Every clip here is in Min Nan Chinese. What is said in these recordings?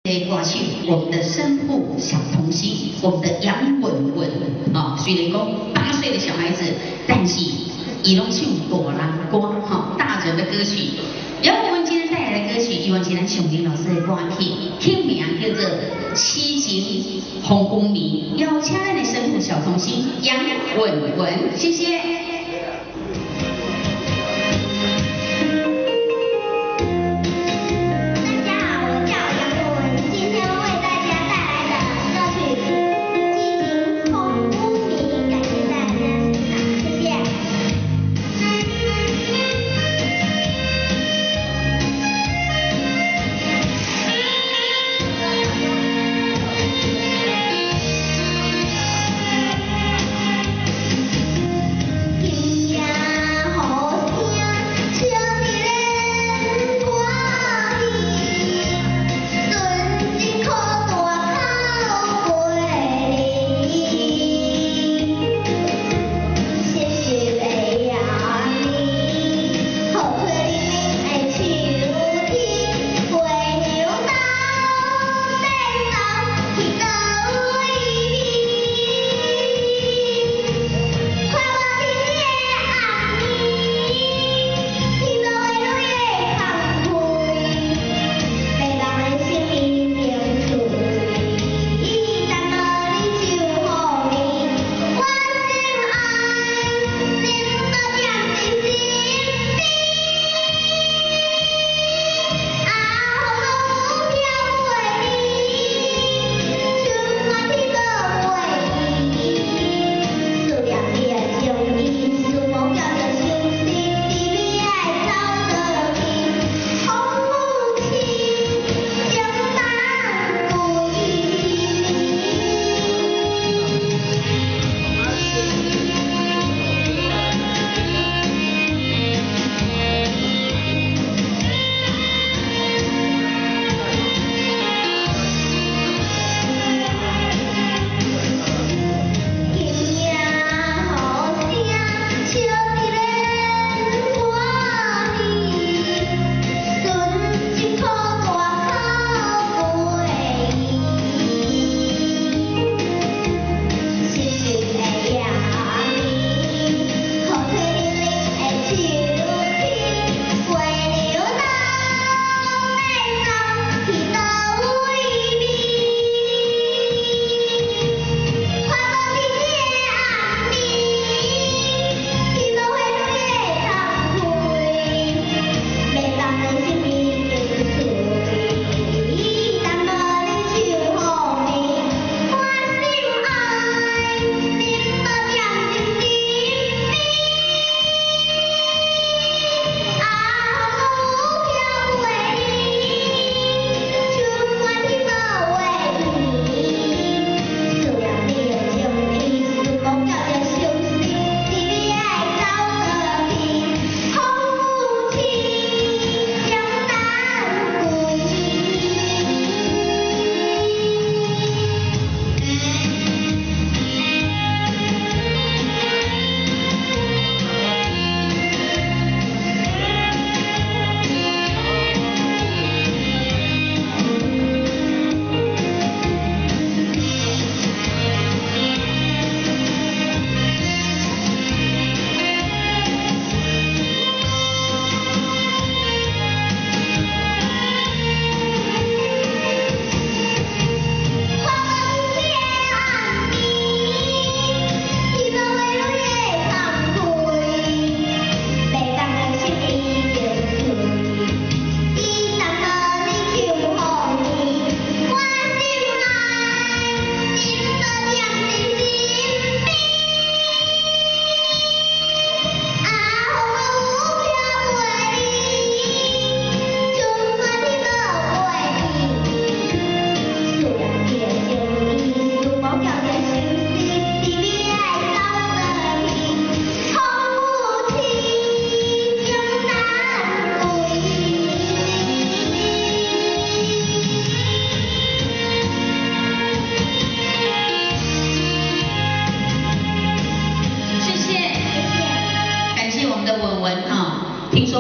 歌手，我們的神父小童星，我們的楊文文啊，雖然講8歲的小孩子，但是伊攏唱大人歌，哈，大人的歌曲。楊文文今天帶來的歌曲，伊嘛是咱尚玲老師的歌曲，曲名叫做《痴情風雨暝》，邀請咱的神父小童星楊文文，謝謝。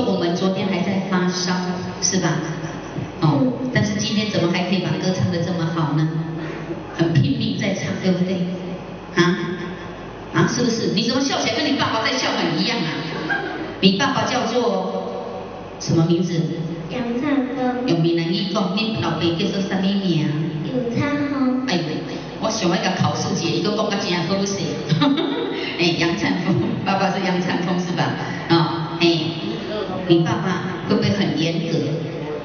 我們昨天還在發燒，是吧？哦，但是今天怎麼還可以把歌唱麼名字？楊燦峰。用閩南語講，恁老爸叫做啥物名？楊燦峰。哎呦，我想欲共考試一下，伊閣講甲真好勢。哎，楊燦峰，爸爸是楊燦峰是吧？啊，哎，你爸爸會不會很嚴格？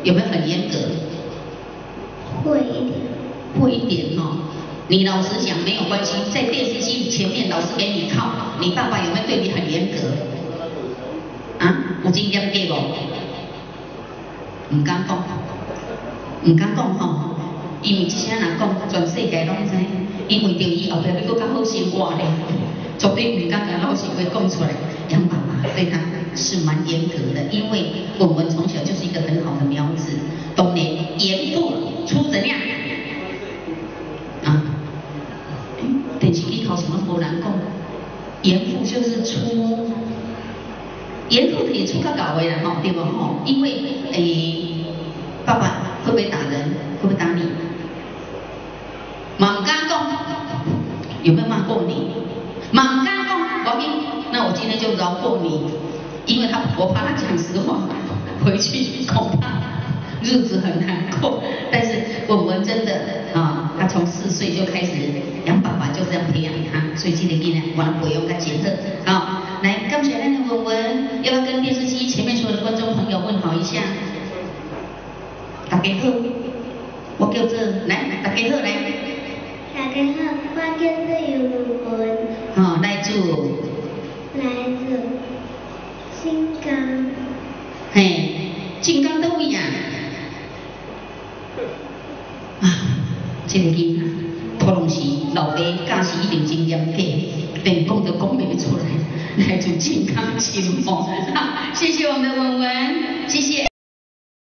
有沒有很嚴格？會一點。會一點哦。你老實講沒有關係，在電視機前面老師給你考，你爸爸有沒有對你很嚴格？啊，有真嚴格無？毋敢講，毋敢講吼，因為這聲若講，全世界攏知。因為著伊後壁欲閣較好生活咧，絕對毋敢共老實話講出來。楊爸爸對他是蠻嚴格的，因為文文從小就是一個很好的苗子，當然嚴父出怎樣？啊，電視機頭什麼無人講，嚴父就是出，嚴父也出較𠢕的啦吼，對無吼？因為爸爸會不會打人？會不會打你？嘛毋敢講，有沒有罵過你？嘛毋敢講，無要緊，那我今天就饒過你，因為他我怕他講實話，回去恐怕日子很難過。但是文文真的啊，他從4歲就開始，楊爸爸就這樣培養他，所以這個囡仔我培養甲真好。好，來感謝咱的文文，要不要跟電視機前面所有的觀眾朋友問好一下？大家好，我叫做來，大家好來。大家好，我叫做楊文文。好，來自。來自新港。嘿，晉江佗位啊？啊，這個囡仔，可能是老爸教時一定真嚴格，連講都講袂出來。來自晉江金峰，好，謝謝我們的文文，謝謝。